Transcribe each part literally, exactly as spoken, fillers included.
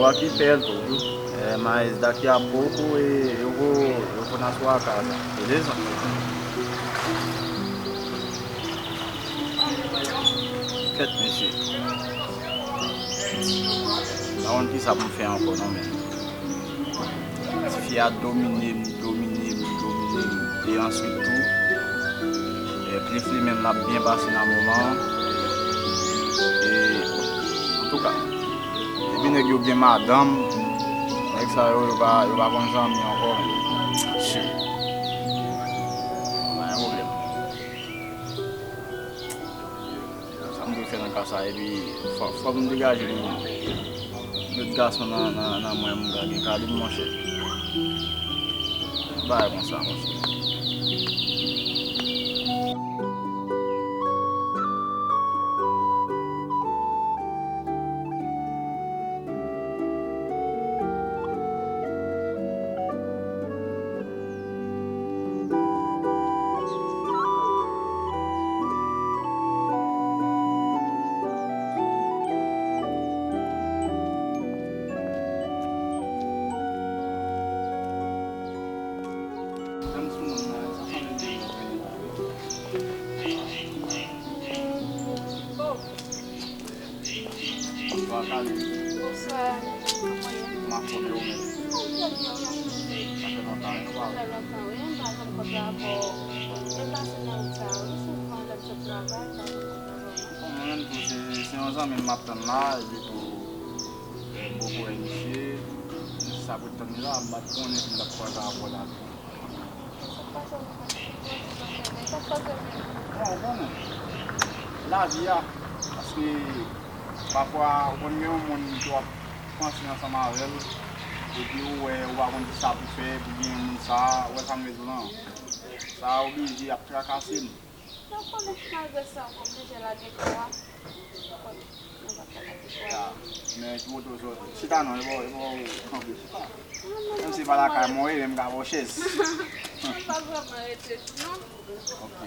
Daqui perto, viu? É, mas daqui a pouco e- eu vou, eu vou na sua casa, beleza? Kèt, mesye. Pa konn kisa pou m fè ankò, non, men. Tifi a domine m, domine m, domine m. E answit tou, e, Cliff li menm l ap byen pase nan moman an. E, antouka, depi nèg yo gen madanm, nèg sa yo, yo pa, yo pa konn zanmi ankò, men. Shit. Pa gen pwoblèm. Sa m dwe fè nan ka sa, epi fò, fò m degaje m. Met gason nan, nan, nan mwen, m gade kalib, monchè. Bagay konsa, monchè. Bonswa, Kali. Bonswa, kòman w ye? M anfòm, e ou menm? M trè byen, mèsi. Sa fè lontan, wi, nou pa wè. Sa fè lontan, wi, m pa janm kontre avè w. Mwen pase nan wout sa a, wi, souvan, lè m sot travay, m pa janm kontre avè w, non. Bon, mwen menm tou, se, se yon zanmi m m ap tann la, epi tou, e, m poko wè misye. Sa pou tann li la, m pa t konnen si m t ap kwaze avè w la tou. Sa k pase w menm? Ki pwoblèm w ap fè? Sa k pase w menm? Bon, ou konnen. Lavi a. Paske, pafwa, ou konn gen yon moun ke w ap panse ansanm avè l, epi ou wè, ou pa konn kisa pou fè pou gen moun sa a, ou wè sa m vle di w lan? Sa oblije ap trakase m. Sa w konnen, malgre sa, ou oblije lage kò a. Ou konn, nou pa ka lage kò a. Ya, men ki woto sòti. Chita non, e pa, e pa ou kanpe, chita. Menm si e pa lakay mwen, ou ye, men m ka ba w chèz. Mwen pa vrèman rete tou, non. Ok.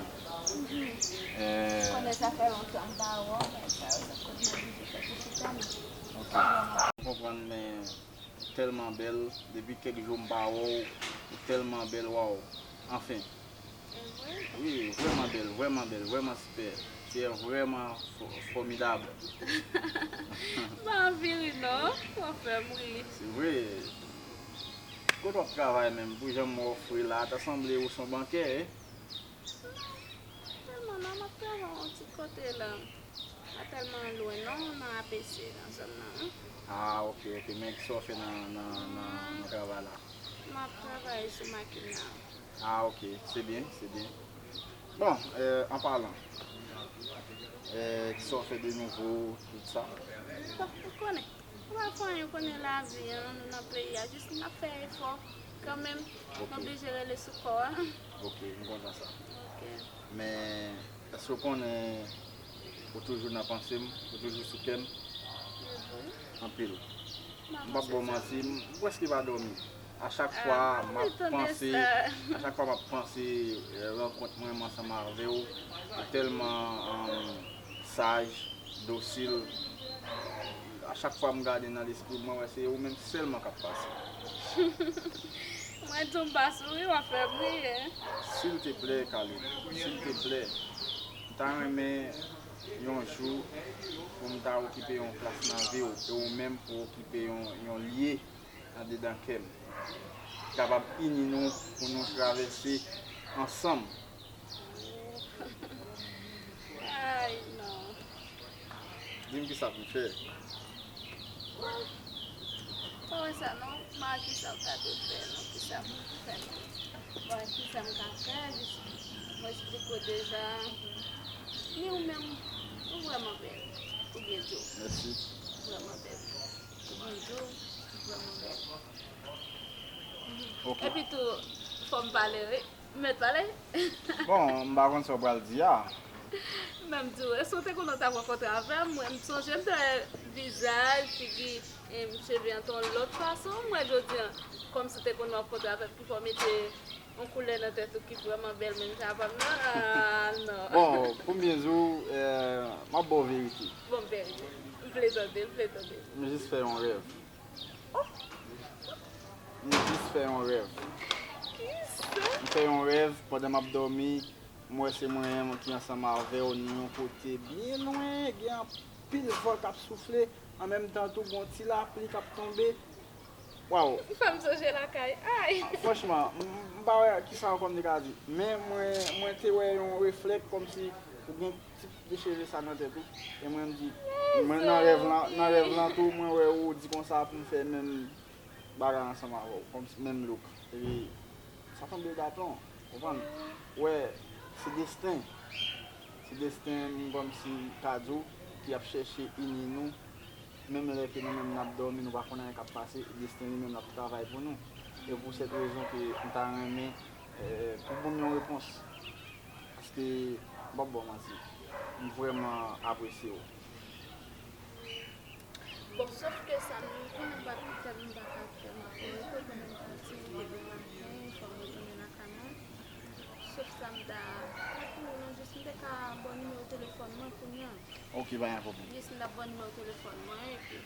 Ou konnen sa fè lontan m pa wè w, men sa yo, sa kote m oblije fè ti chita, men. Ok. M konprann, men ou tèlman bèl, depi kèk jou m pa wè w, ou tèlman bèl, waw. Anfen. E vre? Wi, vrèman bèl, vrèman bèl, vrèman sipè. Tu es vraiment fo- formidable. M pa anvi ri non, w ap fè m ri. Se vre. Kote w ap travay menm? Pou jan m wè w fre la, ta sanble ou se yon bankè, e? Non, tèlman non, m ap travay yon ti kote la. Pa tèlman lwen non, nan A P C, nan zòn nan, wi. Ah, ok, ok. Men kisa w fè nan, nan, nan, nan travay la? M ap travay sou machin nan. Ah, ok. Se byen, se byen. Bon, euh, an palan, euh, kisa w fè de nouvo, tout sa? Bon, ou konnen. Ou pa fè anyen, ou konnen lavi an, nou nan peyi a, jis n ap fè efò kanmenm. Ok. M oblije rele sou kò a. Ok, m kontan sa. Ok. Men, èske w konnen ou toujou nan panse m, ou toujou sou kè m? Mhm. Anpil. M p ap ba w manti, m prèske pa dòmi. A chak fwa m ap panse, a chak fwa m ap panse, eh, rankont mwen menm ansanm avè w, ou tèlman, um, saj, dosil. A chak fwa m gade nan lespri m, mwen wè se ou menm sèlman k ap pase. Mwen tou m pa souri, w ap fè m ri, hein? Silteplè, Khalid, silteplè. M ta renmen yon jou pou m ta okipe yon plas nan vi w, e ou menm pou okipe yon, yon lye andedan kè m. Kapab ini nou pou nou travèse ansanm. Ay, non. Di m kisa pou m fè. Bon, pa wè sa non, m pa wè kisa w ta dwe fè non, kisa pou m fè non. Bon, kisa m ka fè, jis mwen eksplike w deja. Men ou menm, ou vrèman bèl. Ou byen di w. Mèsi. Ou vrèman bèl. Ou byen di w, ou vrèman bèl. Ok. Epi tou, fò m pale, wi. M mèt pale? Bon, m pa konn sa w pral di a. Men m di w, èske w te konnen w t ap rankontre avè m? Mwen, m sonje m te wè vizaj, figi, em, cheve an t on lòt fason. Mwen, jodi a, kòmsi w te konnen w ap rankontre avè m, ki fè w mete yon koulè nan tèt ou ki vrèman bèl, men sa pa m nan. Ah, non. Bon, pou m byen di w, eh, m ap ba w verite. Bon, m verite. M vle tande, m vle tande. M jis fè yon rèv. M jis fè yon rèv. M fè yon rèv pandan m ap dòmi, m wè se mwen menm ki ansanm avè w nan yon kote byen lwen, gen anpil van k ap soufle, an menm tan tou gon ti lapli k ap tonbe. Waw! Fè m sonje lakay. Ay! Franchman, m, m pa wè kisa ankò m te ka di. Men mwen, mwen te wè yon reflèks kòmsi ou gen ti de cheve sa nan tèt ou. E mwen m di, mwen nan rèv lan, nan rèv lan tou, mwen wè ou di konsa pou m fè menm bagay ansanm avè w, kòmsi menm look. Epi, sa tonbe daplon, konprann? Ou wè, se desten. Se desten, m kòmsi ka di w, ki ap chèche ini nou. Menm lè ke nou menm n ap dòmi, nou pa konn anyen k ap pase, desten li menm l ap travay pou nou. E pou sèt rezon ke m ta renmen, eh, pou ban m yon repons. Paske, m p ap ba w manti, m vrèman apresye w. Bon, sof ke sa, m konnen m pa t, m pa ka fè m ap rete, konnen m pati demen maten, fò m retounen lakay mwen. Sof sa, m ta, pa pou non, jis m te ka ba w nimewo telefòn mwen kounye a. Ok, pa gen pwoblèm. Jis m t ap ba w nimewo telefòn mwen, epi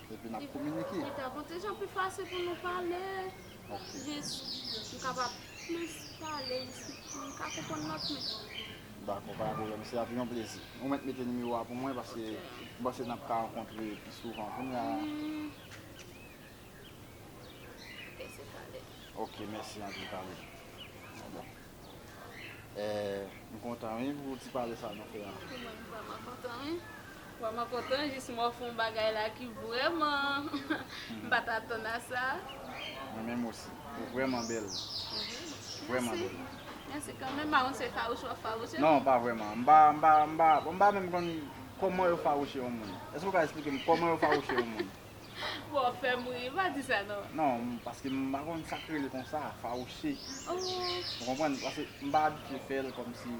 Epi n ap kominike. Li ta bon, te jan pi fasil pou nou pale. Ok. Jis, nou kapab plis pale, jis nou ka konprann lòt, men. Dakò, pa gen pwoblèm, se ap yon plezi. Ou mèt mete nimewo a pou mwen, paske m panse n ap ka rankontre pi souvan kounye a. Hmm. Ok, se pale. Ok, mèsi anpil, Carline. Bon. Eh, m kontan, wi, pou ti pale sa nou fè a. Mwen, m vrèman kontan, wi. Vrèman kontan, jis m ofri w yon bagay la ki vrèman, m pa t atann a sa. Mwen menm osi. Ou vrèman bèl. Mhm. Vrèman bèl. Mèsi kanmenm, m pa konn se fawouche w ap fawouche m. Non, pa vrèman. M pa, m pa, m pa, m pa menm konn kòman yo fawouche yon moun. Èske w ka eksplike m kòman yo fawouche yon moun? Bon, w ap fè m ri, pa di sa non. Non, m, paske m pa konn sa k rele konsa, fawouche. Oh. Ou konprann? Paske m pa abitye fè l kòmsi.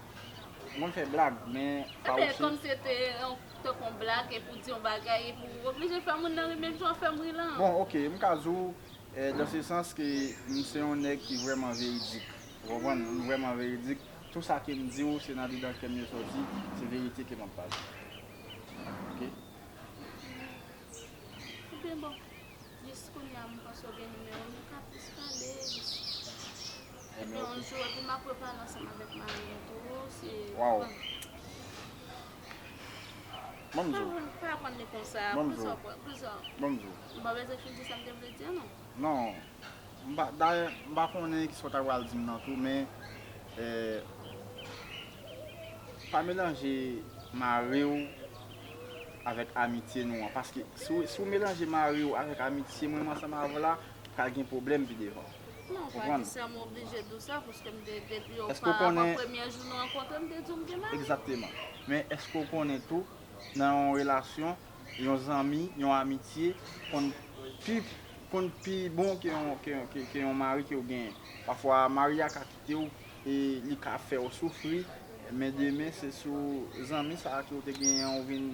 M konn fè blag, men fawouche. Ebyen, kòm se te yon, tankou yon blag, epi w di yon bagay, epi w oblije fè moun nan ri, menm jan w fè m ri lan. Bon, ok, m ka di w, eh, dans ce sens ke m se yon nèg ki vrèman veridik. Ou konprann? M vrèman veridik. Tou sa ke m di w, se nan dedan kè m yo sòti, se verite ke m ap pale. Ok? Ebyen bon, jis kounye a m panse w gen nimewo m, nou ka plis pale, jis. Epi yon jou, epi m ap repale ansanm avèk mari m tou, se... Waw. Bon. Ban m di w. Pa, pa pran li konsa, ban m di w, poukisa w pran, poukisa w... Ban m di w. M pa bezwen fin di sa m te vle di an non. Non. M pa, dayè, m pa konnen kisa w ta pral di m nan tou, men, eh, pa melanje mari w avèk amitye nou an. Paske si w, si w melanje mari w avèk amitye mwen menm ansanm avè w la, pral gen pwoblèm pi devan. Non, pa di sa, m oblije di w sa, paske m te, depi oparavan, premye jou nou rankontre, m te di w m gen mari. Egzakteman. Men èske w konnen tou, nan yon relasyon, yon zanmi, yon amitye konn pi, konn pi bon ke yon, ke, ke, ke yon mari ke w genyen. Pafwa, mari a ka kite w e li ka fè w soufri, men demen se sou zanmi sa a ke w te genyen an ou vin,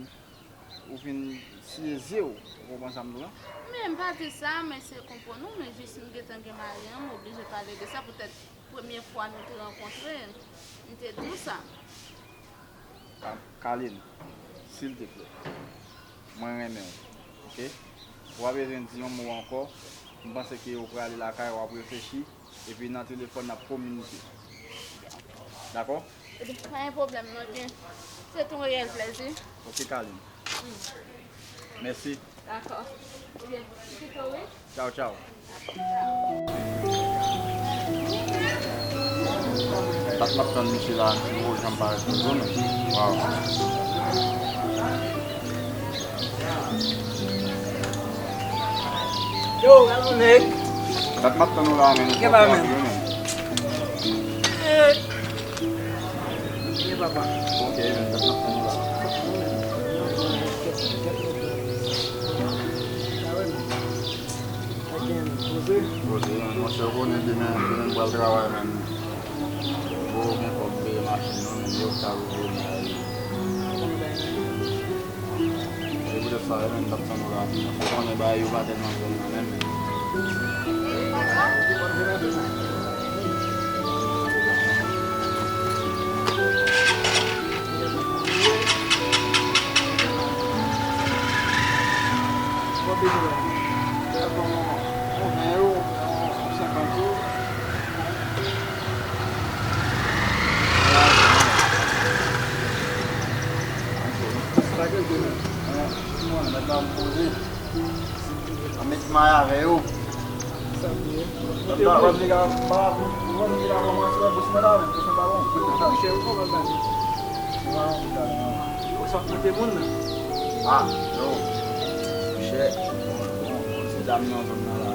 ou vin siye zye w. Ou konprann sa m di w lan? Men m pa di sa, men se konprann ou, men jis m gentan gen mari an, m oblije pale de sa, poutèt premye fwa nou te rankontre, m te di w sa. Ka-, Carline, silteplè, mwen renmen w, ok? Ou pa bezwen di yon mo ankò. M panse ke ou prale lakay, w ap reflechi, epi nan telefòn n ap kominike. Dakò? Ebyen, pa gen pwoblèm non, ebyen, se te yon reyèl plèzi. Ok, Carline. Mèsi. Dakò. Ebyen, m kite w, wi. Tchaw, tchaw. Dat m ap tann misye la, m ti gwo jan m parèt toujou, men. Waw. Yo, gade yon nèg. Dat m ap tann ou la, men. Gen bagay, men. Eh. Ye papa. Ok, men, dat n ap tann ou la. Poze. Poze, men, monchè, ou konnen demen, demen m pral travay, men. Fò gen kòb peye machin nan, men, yo ta rive nan la ri. Se poutèt sa, yo menm t ap tann ou la. Paske w konnen bagay yo pa tèlman jwenn nan menm. Mwen avè yo. Sa vle. Wap ta wap nèg a pa wap nèg a kòmanse wè bous mwen la men bous mwen pa bon. Chè ou kòman bagay? Mwen pa bon bagay non. Ou sa pote moun nan? Ah, yo. Chè. Bon, bon, bon, se dam nan zòn nan la.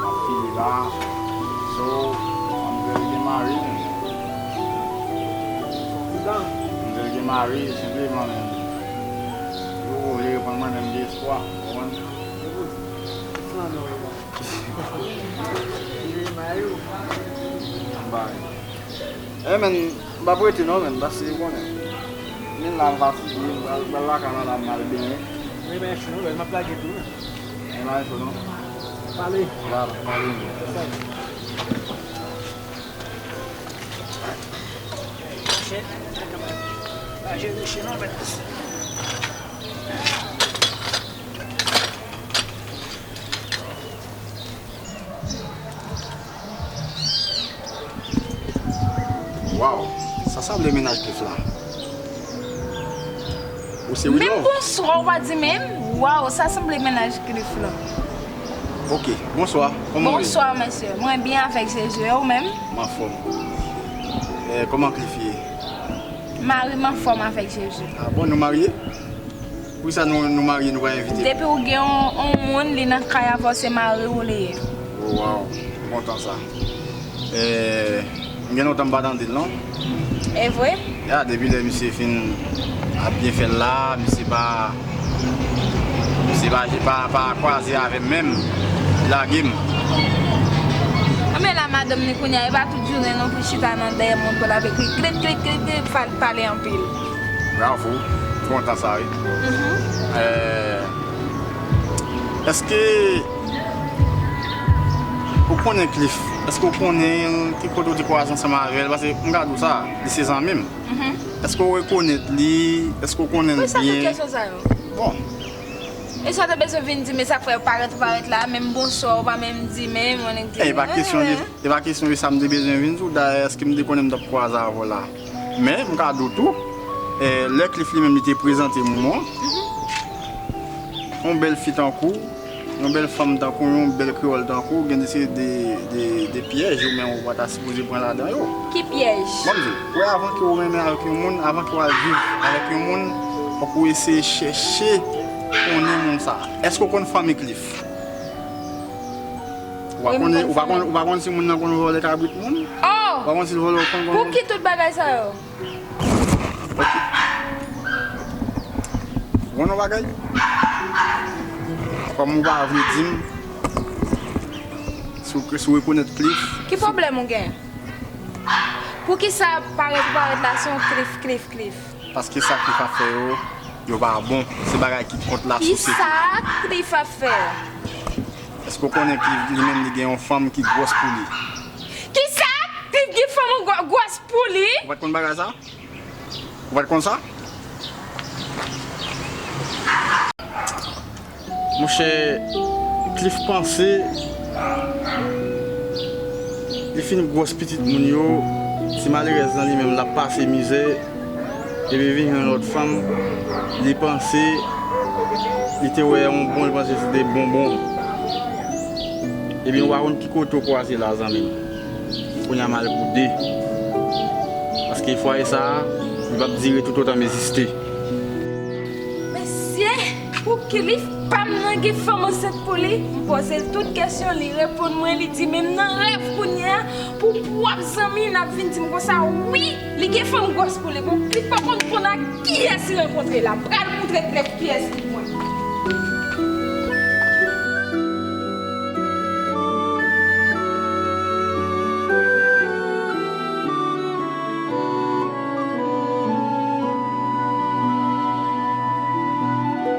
Ap file la. So, manmzèl gen mari men. Manmzèl gen mari, senpleman men. Yo vle reponn mwen menm de espwa. Konprann? Bay. Eh, men, m p ap rete non, men, paske ou konnen. Men la, m fatige, m pral, pral lakay mwen la, m al benyen. Wi, men cho, m ap lage tou, men. Men la, cho non. Pale. Vwala, pale, men. Chè, pa jere chè non, men. Waw, sa sanble mennaj Cliff la. Ou se Wilove? Menm bonswa ou pa di menm? Waw, sa sanble mennaj Cliff la. Ok, bonswa. Kòman w ye? Bonswa, mesye. Mwen byen avèk Jezi. E ou menm? M anfòm. Eh, kòman Cliff ye? Mari m anfòm avèk Jezi. Ah bon, nou marye? Poukisa nou, nou marye, nou pa envite m? Depi w gen yon, yon moun, li nan kay avè w, se mari w li ye. Oh, waw, m kontan sa. Eh, m gen lontan m pa tande l, non? E vre? Ya, depi lè misye fin ap byen fè l la, misye pa, misye pa, pa, pa kwaze avè m menm, li lage m. Anben la, madanm ni kounye a, e pa tout jounen non pou chita nan dèyè mouton l ap ekri klik, klik, klik, klik, pa pale anpil. Bravo, m kontan sa wi. Mhm. Eh, èske ou konnen Cliff? Èske ou konnen ki kote ou te kwaze ansanm avè l? Paske m ka di w sa, li se zanmi m. Mhm. Èske ou rekonèt li? Èske ou konnen l byen? Poukisa tout kesyon sa yo? Bon. E sa w te bezwen vin di m, e sa k fè w parèt ou parèt la, menm bonswa ou pa menm di, menm yon nèg di. Eh, e pa kesyon de, e pa kesyon de sa m te bezwen vin di w. Dayè, èske m te konnen m t ap kwaze avè w la? Men, m ka di w tou, eh, lè Cliff li menm li te prezante m ou, yon bèl fi tankou w, yon bèl fanm tankou w, yon bèl kreyòl tankou w, gen de seri de, de, de pyèj ou menm ou pa ta sipoze pran ladan yo. Ki pyèj? Bon, m di w, wè, avan ke w renmen avèk yon moun, avan ke w al viv avèk yon moun, fòk ou eseye chèche konnen moun sa. Èske w konn fanmi Cliff? Ou pa konnen, ou pa konn, ou pa konn si moun nan konn vòlè kabrit moun? Oh! Ou pa konn si l vòlè, ou konn, konn. Pou ki tout bagay sa yo? Ok. Ou konn yon bagay? Kòm ou pa vle di m, si w, si w rekonèt Cliff. Ki pwoblèm ou gen? Poukisa parèt ou parèt la se yon Cliff, Cliff, Cliff? Paske sa Cliff ap fè yo, yo pa bon. Se bagay ki kont lasosyete. Kisa Cliff ap fè? Èske w konnen Cliff li menm li gen yon fanm ki gwòs pou li? Kisa? Cliff gen fanm gwo-, gwòs pou li? Ou pa t konn bagay sa? Ou pa t konn sa? Monchè, Cliff panse li fin gwòs pitit moun yo, ti malerèz nan li menm l ap pase mizè, epi vin jwenn lòt fanm, li panse li te wè yon bon, li panse se te bonbon. Ebyen, ou pa konn ki kote w kwaze la, zanmi m. Kounye a m al pou de. Paske fwaye sa a, li p ap dire toutotan m egziste. Mesye, pou Cliff pa m nan gen fanm ansent pou li? M poze l tout kesyon, li reponn mwen, li di menm nan rèv kounye a, pou pwòp zanmi l ap vin di m konsa, wi, li gen fanm gwòs pou li. Bon, Cliff pa konn konn ak kiyès li rankontre la. Pral moutre Cliff kiyès li.